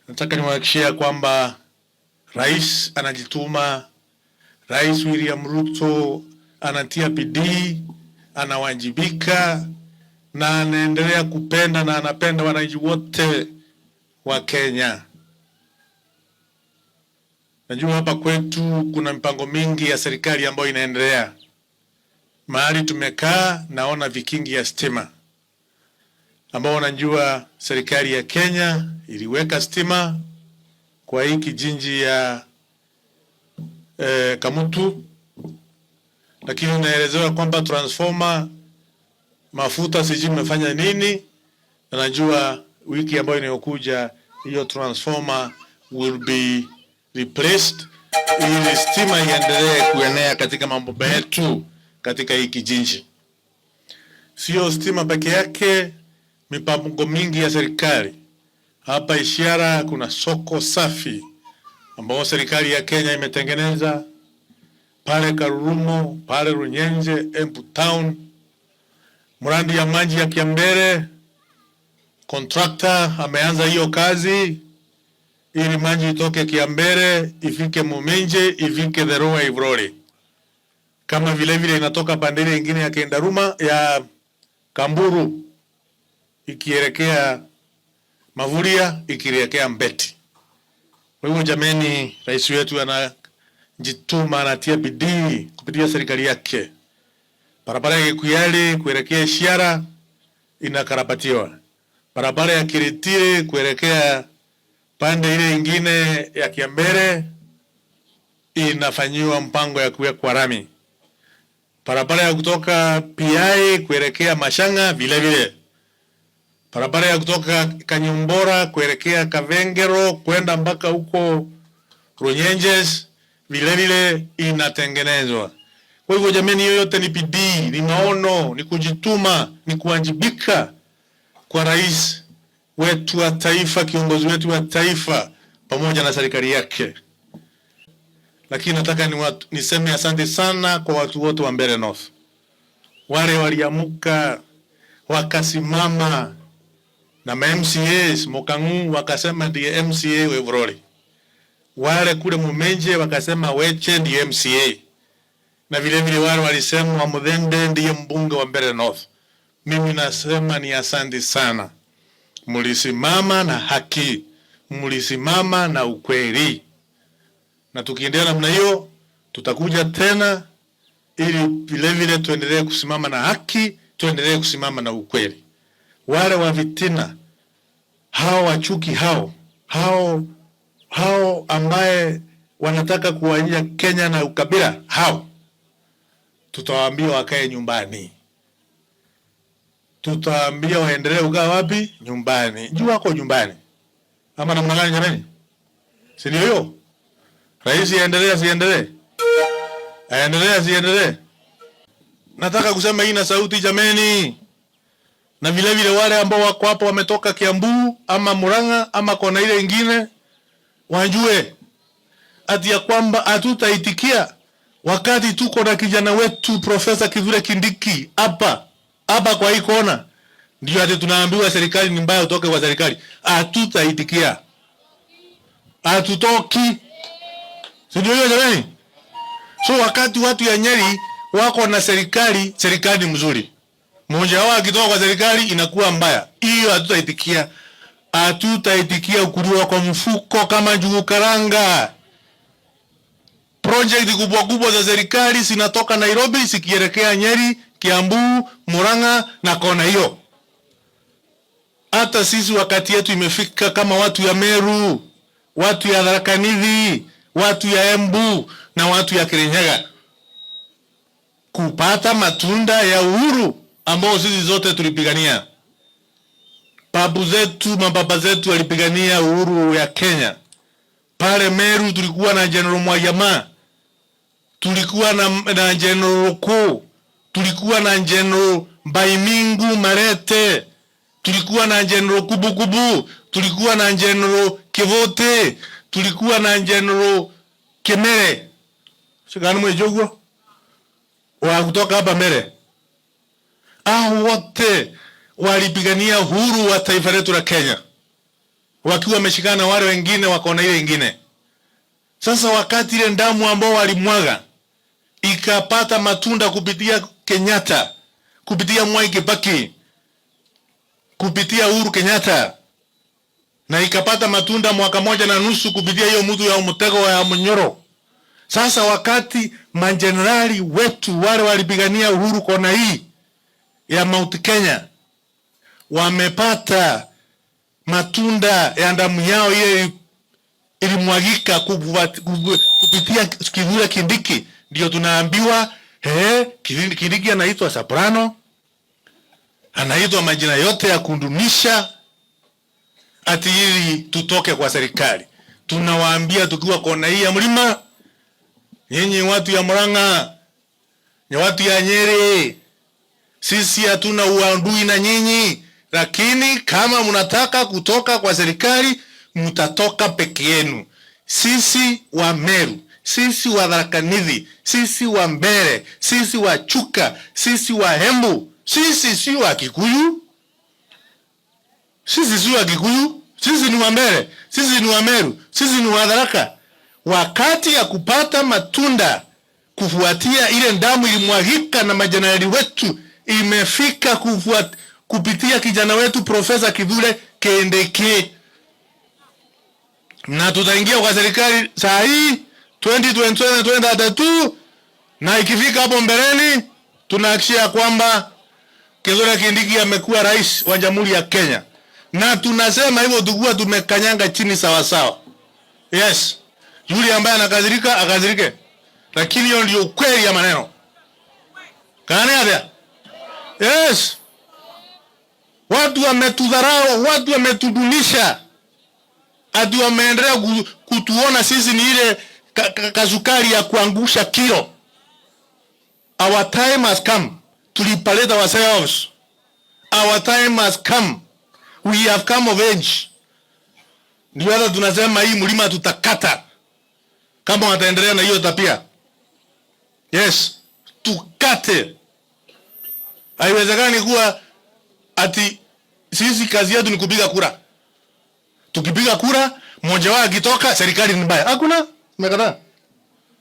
Nataka niwahakikishia kwamba rais anajituma, Rais William Ruto anatia bidii, anawajibika na anaendelea kupenda na anapenda wananchi wote wa Kenya. Najua hapa kwetu kuna mipango mingi ya serikali ambayo inaendelea. Mahali tumekaa naona vikingi ya stima ambao najua serikali ya Kenya iliweka stima kwa hii kijiji ya Kamutu, lakini naelezewa kwamba transformer mafuta sijui mmefanya nini, na najua wiki ambayo inayokuja hiyo transformer will be replaced ili stima iendelee kuenea katika mambo yetu katika hii kijiji. Sio stima peke yake, mipango mingi ya serikali hapa Ishiara kuna soko safi ambao serikali ya Kenya imetengeneza pale Karurumo, pale Runyenje, Embu Town, mradi ya maji ya Kiambere, contractor ameanza hiyo kazi ili maji itoke Kiambere ifike Muminje ifike Dheroa Ivrori, kama vile vile inatoka pande ile ingine ya Kendaruma ya Kamburu ikielekea Mavuria ikielekea Mbeti. Kwa hivyo jameni, rais wetu anajituma, anatia bidii kupitia serikali yake. Barabara ya Kikuyali kuelekea Ishiara inakarabatiwa, barabara ya Kiritiri kuelekea pande ile ingine ya Kiambere inafanyiwa mpango ya kuwekwa rami, barabara ya kutoka PI kuelekea Mashanga vile vile, barabara ya kutoka Kanyumbora kuelekea Kavengero kwenda mpaka huko Runyenjes vile vile inatengenezwa. Kwa hivyo jameni, hiyo yote ni bidii, ni maono, ni kujituma, ni kuwajibika kwa rais wetu wa taifa, kiongozi wetu wa taifa pamoja na serikali yake. Lakini nataka niseme asante sana kwa watu wote wa Mbeere North, wale waliamuka wakasimama na ma MCAs Mokangu wakasema ndiye MCA Wevroli, wale kule Mumenje wakasema Weche ndiye MCA, na vile vile wale walisema Muthende ndiye mbunge wa Mbeere North. Mimi nasema ni asante sana, mulisimama na haki, mulisimama na ukweli, na tukiendelea namna hiyo tutakuja tena ili vile vile tuendelee kusimama na haki, tuendelee kusimama na ukweli. Wale wa vitina hao wachuki hao hao hao ambaye wanataka kuwanyia Kenya na ukabila hao, tutawaambia wakae nyumbani, tutawaambia waendelee kukaa wapi? Nyumbani. Juu wako nyumbani ama namna gani jamani? Si ndio hiyo? Rais aendelee asiendelee? Aendelee asiendelee? Nataka kusema hii na sauti jameni. Na vile vile wale ambao wako hapo wametoka Kiambu ama Murang'a ama kona ile ingine wajue ati ya kwamba hatutaitikia wakati tuko na kijana wetu Profesa Kithure Kindiki hapa hapa kwa hii kona, ndio ati tunaambiwa serikali ni mbaya, utoke kwa serikali. Hatutaitikia, hatutoki, si ndio hiyo jamani? So wakati watu ya Nyeri wako na serikali, serikali ni mzuri, mmoja wao akitoka kwa serikali inakuwa mbaya. Hiyo hatutaitikia, hatutaitikia kuliwa kwa mfuko kama njugu karanga. Project kubwa kubwa za serikali zinatoka Nairobi zikielekea Nyeri, Kiambu, Murang'a na kona hiyo. Hata sisi wakati yetu imefika kama watu ya Meru, watu ya Tharaka Nithi, watu ya Embu na watu ya Kirinyaga kupata matunda ya uhuru ambao sisi zote tulipigania. Babu zetu, mababa zetu walipigania uhuru ya Kenya. Pale Meru tulikuwa na General Mwayama, tulikuwa na General Kuu, tulikuwa na General Mbaimingu Marete, tulikuwa na General Kubukubu, tulikuwa na General Kivote, tulikuwa na General Kemere. Shikani mwejogo wa kutoka hapa mbele. Hao wote walipigania uhuru wa taifa letu la Kenya. wakiwa wameshikana wale wengine wako na ile ingine. Sasa wakati ile damu ambao walimwaga ikapata matunda kupitia Kenyatta, kupitia Mwai Kibaki, kupitia Uhuru Kenyatta, na ikapata matunda mwaka moja na nusu kupitia hiyo mtu ya mtego ya Munyoro. Sasa wakati majenerali wetu wale walipigania uhuru kona hii ya Mount Kenya wamepata matunda ya damu yao ile ilimwagika kupitia Kithure Kindiki, ndio tunaambiwa Kindiki anaitwa Soprano, anaitwa majina yote ya kundunisha ati ili tutoke kwa serikali. Tunawaambia tukiwa kona hii ya mlima, nyinyi watu ya Murang'a, ni watu ya Nyeri, sisi hatuna uadui na nyinyi, lakini kama mnataka kutoka kwa serikali mtatoka peke yenu. Sisi wa Meru, sisi wa Tharaka Nithi, sisi wa Mbere, sisi wa Chuka, sisi wa Embu, sisi si wa Kikuyu, sisi si wa Kikuyu, sisi ni wa Mbere, sisi ni wa Meru, sisi ni wa Tharaka. Wakati ya kupata matunda kufuatia ile damu ilimwagika na majenerali wetu imefika kupitia kijana wetu Profesa Kithure Kindiki, na tutaingia kwa serikali saa hii 2027 2032, na ikifika hapo mbeleni tunahakikishia kwamba Kithure Kindiki amekuwa rais wa Jamhuri ya Kenya, na tunasema hivyo tukiwa tumekanyanga chini sawa sawa. Yes, yule ambaye anakasirika akasirike, lakini hiyo ndio ukweli ya maneno. Kani atia? Yes. Watu wametudharau, watu wametudunisha, ati wameendelea kutuona sisi ni ile kasukari ya kuangusha kilo. Our time has come to liberate ourselves. Our time has come. We have come of age. Ndio hata tunasema hii mlima tutakata kama wataendelea na hiyo tabia. Yes, tukate. Haiwezekani kuwa ati sisi kazi yetu ni kupiga kura. Tukipiga kura, mmoja wao akitoka, serikali ni mbaya. Hakuna, tumekataa.